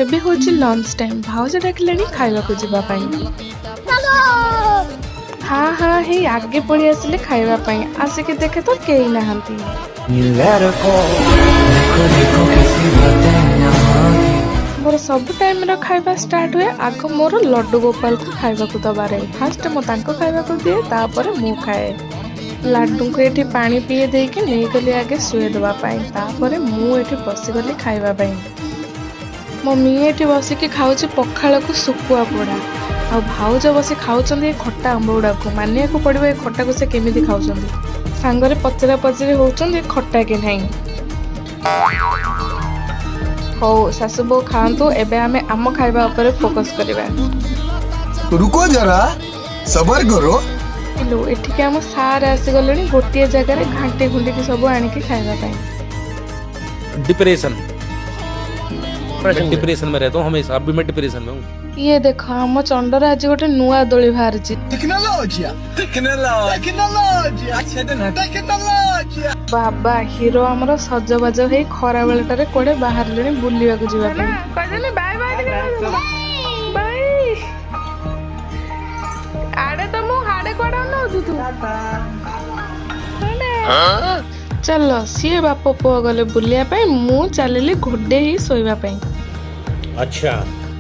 ଏବେ ହେଉଛି lunch time. ଭାଉଜ ଡାକିଲେଣି ଖାଇବାକୁ ଯିବା ପାଇଁ। ହଁ ହଁ ହେଇ ଆଗେ ପଳେଇ ଆସିଲେ ଖାଇବା ପାଇଁ। ଆସିକି ଦେଖେ ତ କେହି ନାହାନ୍ତି। देखो देखो कैसी बातें यहाँ की। ମୋର ସବୁ ଟାଇମ୍ର ଖାଇବା ଷ୍ଟାର୍ଟ ହୁଏ ଆଗ ମୋର ଲଡ଼ୁ ଗୋପାଳକୁ ଖାଇବାକୁ ଦେବାରେ। ଫାଷ୍ଟ ମୁଁ ତାଙ୍କୁ ଖାଇବାକୁ ଦିଏ, ତାପରେ ମୁଁ ଖାଏ। ଲାଡ଼ୁଙ୍କୁ ଏଠି ପାଣି ପିଇ ଦେଇକି ନେଇଗଲି ଆଗେ ଶୁଏଇ ଦେବା ପାଇଁ। ତାପରେ ମୁଁ ଏଠି ବସିଗଲି ଖାଇବା ପାଇଁ। ମୋ ମିଏ ଏଠି ବସିକି ଖାଉଛି ପଖାଳକୁ ଶୁଖୁଆ ପୋଡ଼ା, ଆଉ ଭାଉଜ ବସି ଖାଉଛନ୍ତି ଏ ଖଟା ଆମ୍ବ ଗୁଡ଼ାକୁ। ମାନିବାକୁ ପଡ଼ିବ, ଏ ଖଟାକୁ ସେ କେମିତି ଖାଉଛନ୍ତି। ସାଙ୍ଗରେ ପଚରା ପଚରି ହେଉଛନ୍ତି ଖଟା କି ନାହିଁ। ହଉ, ଶାଶୁ ବୋହୂ ଖାଆନ୍ତୁ, ଏବେ ଆମେ ଆମ ଖାଇବା ଉପରେ ଫୋକସ୍ କରିବା। रुको जरा, सबर करो। ଇଲୋ, ଏଠିକି ଆମ ସାର୍ ଆସିଗଲେଣି ଗୋଟିଏ ଜାଗାରେ ଘାଣ୍ଟି ଘୁଣ୍ଟିକି ସବୁ ଆଣିକି ଖାଇବା ପାଇଁ। डिप्रेशन, मैं डिप्रेशन में रहता हूँ हमेशा। अब भी मैं डिप्रेशन में हूँ। ଇଏ ଦେଖ, ଆମ ଚଣ୍ଡର ଆଜି ଗୋଟେ ନୂଆ ଦୋଳି ବାହାରିଛି। Technology, technology, technology. ବାବା ହିରୋ ଆମର ସଜବାଜ ହେଇ ଖରା ବେଳଟାରେ କୁଆଡେ ବାହାରିଲେଣି ବୁଲିବାକୁ ଯିବା ପାଇଁ। କହିଦେଲେ ବାଏ ବାଏ ବାଏ। ଆଡେ ତ ମୁଁ ହାଡେ କୁଆଡେ ଅନଉଛୁ ତୁ? ଚାଲ, ସିଏ ବାପ ପୁଅ ଗଲେ ବୁଲିବା ପାଇଁ, ମୁଁ ଚାଲିଲି ଘୋଡେଇ ହେଇ ଶୋଇବା ପାଇଁ। अच्छा।